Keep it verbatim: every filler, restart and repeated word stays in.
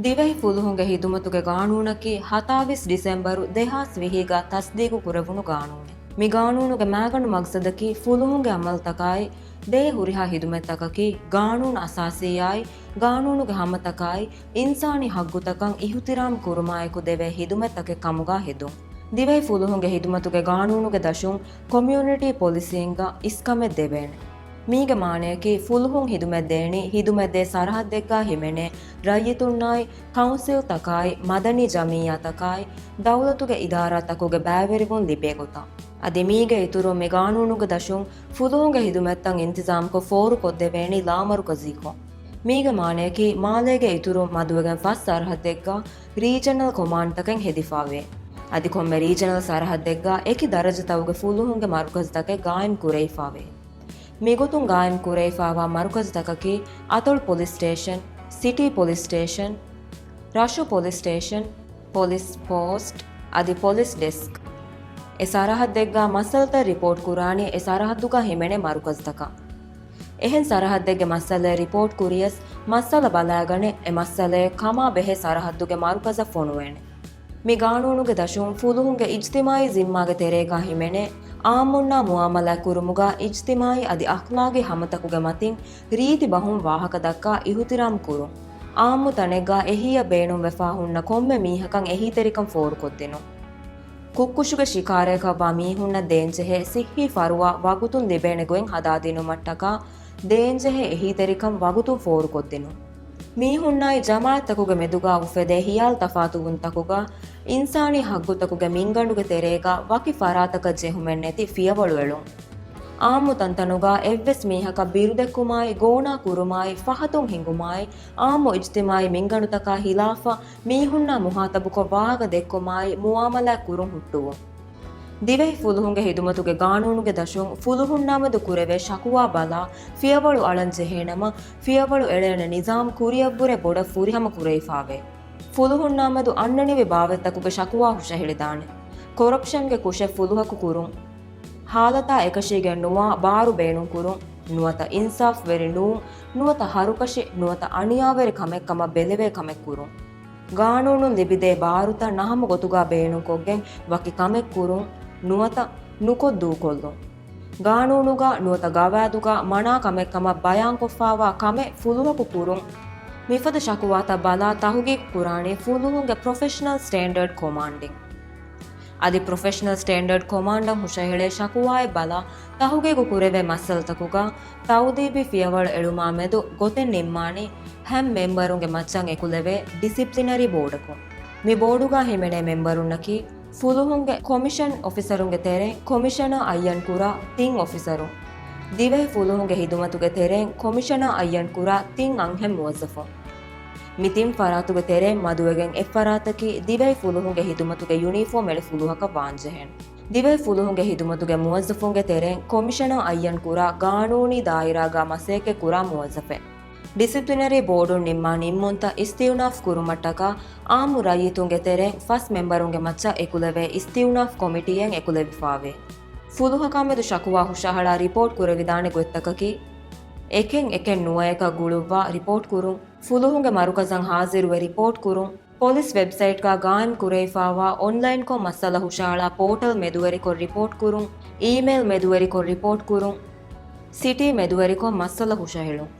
ދިވެހި ފުލުހުންގެ ހިދުމަތުގެ ގާނޫނަކީ ހަތާވީސް ޑިސެމްބަރު ދެހާސް ވިހީގަ ތަސްދީގު ކުރެވުނު ގާނޫނެއް. މި ގާނޫނުގެ މައިގަނޑު މަގްސަދަކީ ފުލުހުންގެ އަމަލުތަކާއި، ދޭ ހުރިހާ ހިދުމަތްތަކަކީ ގާނޫނު އަސާސީއާއި، ގާނޫނުގެ ހަމަތަކާއި، އިންސާނީ ހައްގުތަކަށް އިހުތިރާމް ކުރުމާއެކު ދެވޭ ހިދުމަތްތަކެއް ކަމުގަ ހެދުން. ދިވެހި ފުލުހުންގެ ހިދުމަތުގެ ގާނޫނުގެ ދަށުން ކޮމިއުނިޓީ ޕޮލިސީންގ އިސްކަމެއް ދެވޭނެ. މީގެ މާނަޔަކީ ފުލުހުން ހިދުމަތް ދޭނީ ހިދުމަތް ދޭ ސަރަހައްދެއްގަ ހިމެނޭ ރައްޔިތުންނާއި، ކައުންސިލްތަކާއި، މަދަނީ ޖަމިއްޔާތަކާއި، ދައުލަތުގެ އިދާރާތަކުގެ ބައިވެރިވުން ލިބޭ ގޮތަށް. އަދި މީގެ އިތުރުން މި ގާނޫނުގެ ދަށުން ފުލުހުންގެ ހިދުމަތްތައް އިންތިޒާމްކޮށް ފޯރުކޮށްދެވޭނީ ލާމަރުކަޒީކޮށް. މީގެ މާނަޔަކީ މާލޭގެ އިތުރުން މަދުވެގެން ފަސް ސަރަހައްދެއްގަ ރީޖަނަލް ކޮމާންޑްތަކެއް ހެދިފާވޭ. އަދި ކޮންމެ ރީޖަނަލް ސަރަހައްދެއްގަ އެކި ދަރަޖަތަކުގެ ފުލުހުންގެ މަރުކަޒުތަކެއް ގާއިމް ކުރެވިފާވޭ. މިގޮތުން ގާއިމް ކުރެވިފާވާ މަރުކަޒުތަކަކީ އަތޮޅު ޕޮލިސް ސްޓޭޝަން، ސިޓީ ޕޮލިސް ސްޓޭޝަން، ރަށު ޕޮލިސް ސްޓޭޝަން، ޕޮލިސް ޕޯސްޓް އަދި ޕޮލިސް ޑެސްކް. އެ ސަރަހައްދެއްގަ މައްސަލަތައް ރިޕޯޓް ކުރާނީ އެ ސަރަހައްދުގަ ހިމެނޭ މަރުކަޒުތަކަށް. އެހެން ސަރަހައްދެއްގެ މައްސަލައެއް ރިޕޯޓް ކުރިޔަސް، މައްސަލަ ބަލާގަނެ، އެ މައްސަލައެއް ކަމާ ބެހޭ ސަރަހައްދުގެ މަރުކަޒަށް ފޮނުވޭނެ. މި ގާނޫނުގެ ދަށުން ފުލުހުންގެ އިޖްތިމާއީ ޒިންމާގެ ތެރޭގަ ހިމެނޭ އާއްމުންނާ މުއާމަލާތް ކުރުމުގަ އިޖްތިމާއީ އަދި އަޚްލާގީ ހަމަތަކުގެ މަތިން ރީތި ބަހުން ވާހަކަ ދައްކާ އިހުތިރާމް ކުރުން. އާއްމު ތަނެއްގަ އެހީއަށް ބޭނުންވެފާ ހުންނަ ކޮންމެ މީހަކަށް އެހީތެރިކަން ފޯރުކޮށްދިނުން. ކުށްކުށުގެ ޝިކާރައަކަށްވާ މީހުންނަށް ދޭންޖެހޭ ސިއްހީ ފަރުވާ ވަގުތުން ލިބޭނެ ގޮތް ހަދާދިނުމަށްޓަކާ، ދޭންޖެހޭ އެހީތެރިކަން ވަގުތުން ފޯރުކޮށްދިނުން. މީހުންނާއި ޖަމާއަތްތަކުގެ މެދުގަ އުފެދޭ ހިޔާލު ތަފާތުވުންތަކުގަ އިންސާނީ ހައްގުތަކުގެ މިންގަނޑުގެ ތެރޭގަ ވަކި ފަރާތަކަށް ޖެހުމެއް ނެތި ފިޔަވަޅު އެޅުން. އާއްމު ތަންތަނުގަ އެއްވެސް މީހަކަށް ބިރުދެއްކުމާއި، ގޯނާ ކުރުމާއި، ފަހަތުން ހިނގުމާއި، އާއްމު އިޖްތިމާއީ މިންގަނޑުތަކާ ހިލާފަށް މީހުންނާ މުހާތަބުކޮށް ވާހަކަ ދެއްކުމާއި، މުއާމަލާތް ކުރުން ހުއްޓުވުން. ދިވެހި ފުލުހުންގެ ހިދުމަތުގެ ގާނޫނުގެ ދަށުން ފުލުހުންނާމެދު ކުރެވޭ ޝަކުވާ ބަލާ، ފިޔަވަޅު އަޅަން ޖެހޭނަމަ، ފިޔަވަޅު އެޅޭނެ ނިޒާމް ކުރިއަށްވުރެ ބޮޑަށް ފުރިހަމަ ކުރެވިފާވޭ. ފުލުހުންނާމެދު އަންނަނިވި ބާވަތްތަކުގެ ޝަކުވާ ހުށަހެޅިދާނެ. ކޮރަޕްޝަންގެ ކުށެއް ފުލުހަކު ކުރުން. ހާލަތާ އެކަށީގެން ނުވާ ބާރު ބޭނުން ކުރުން. ނުވަތަ އިންސާފްވެރި ނޫން، ނުވަތަ ހަރުކަށި، ނުވަތަ އަނިޔާވެރި ކަމެއް ކަމަށް ބެލެވޭ ކަމެއް ކުރުން. ގާނޫނުން ލިބިދޭ ބާރުތައް ނަހަމަ ގޮތުގަ ބޭނުންކޮށްގެން ވަކި ކަމެއް ކުރުން، ނުވަތަ ނުކޮށް ދޫކޮށްލުން. ގާނޫނުގަ ނުވަތަ ގަވާއިދުގަ މަނާ ކަމެއް ކަމަށް ބަޔާންކޮށްފާވާ ކަމެއް ފުލުހަކު ކުރުން. މިފަދަ ޝަކުވާތައް ބަލާ ތަހުގީގު ކުރާނީ ފުލުހުންގެ ޕްރޮފެޝަނަލް ސްޓޭންޑަރޑް ކޮމާންޑިން. އަދި ޕްރޮފެޝަނަލް ސްޓޭންޑަރޑް ކޮމާންޑަށް ހުށަހެޅޭ ޝަކުވާއެއް ބަލާ، ތަހުގީގު ކުރެވޭ މައްސަލަތަކުގަ ތައުދީބީ ފިޔަވަޅު އެޅުމާ މެދު ގޮތެއް ނިންމާނީ ހަމަ މެމްބަރުންގެ މައްޗަށް އެކުލެވޭ ޑިސިޕްލިނަރީ ބޯޑަކުން. މި ބޯޑުގަ ހިމެނޭ މެމްބަރުންނަކީ، ފުލުހުންގެ ކޮމިޝަން އޮފިސަރުންގެ ތެރެއިން ކޮމިޝަނަރ އައްޔަން ކުރާ ތިން އޮފިސަރުން، ދިވެހި ފުލުހުންގެ ހިދުމަތުގެ ތެރެއިން ކޮމިޝަނަރ އައްޔަން ކުރާ ތިން އަންހެން މުވައްޒަފުން. މި ތިން ފަރާތުގެ ތެރެއިން މަދުވެގެން އެއްފަރާތަކީ ދިވެހި ފުލުހުންގެ ހިދުމަތުގެ ޔުނީފޯމް އެޅި ފުލުހަކަށް ވާންޖެހޭނެ. ދިވެހި ފުލުހުންގެ ހިދުމަތުގެ މުވައްޒަފުންގެ ތެރެއިން ކޮމިޝަނަރ އައްޔަން ކުރާ ގާނޫނީ ދާއިރާގަ މަސައްކަތް ކުރާ މުވައްޒަފެއް. ޑިސިޕްލިނަރީ ބޯޑުން ނިންމާ ނިންމުންތައް އިސްތިއުނާފް ކުރުމަށްޓަކާ، އާއްމު ރައްޔިތުންގެ ތެރެއިން ފަސް މެމްބަރުންގެ މައްޗަށް އެކުލެވޭ އިސްތިއުނާފް ކޮމިޓީއެއް އެކުލެވިފާވޭ. ފުލުހަކާމެދު ޝަކުވާ ހުށަހަޅާ ރިޕޯޓް ކުރެވިދާނެ ގޮތްތަކަކީ، އެކެއް އެކެއް ނުވައެކަށް ގުޅުއްވާ ރިޕޯޓް ކުރުން، ފުލުހުންގެ މަރުކަޒަށް ހާޒިރުވެ ރިޕޯޓް ކުރުން، ޕޮލިސް ވެބްސައިޓްގަ ގާއިމް ކުރެވިފާވާ އޮންލައިންކޮށް މައްސަލަ ހުށަހަޅާ ޕޯޓަލް މެދުވެރިކޮށް ރިޕޯޓް ކުރުން، އީމެއިލް މެދުވެރިކޮށް ރިޕޯޓް ކުރުން، ސިޓީ މެދުވެރިކޮށް މައްސަލަ ހުށަހެޅުން.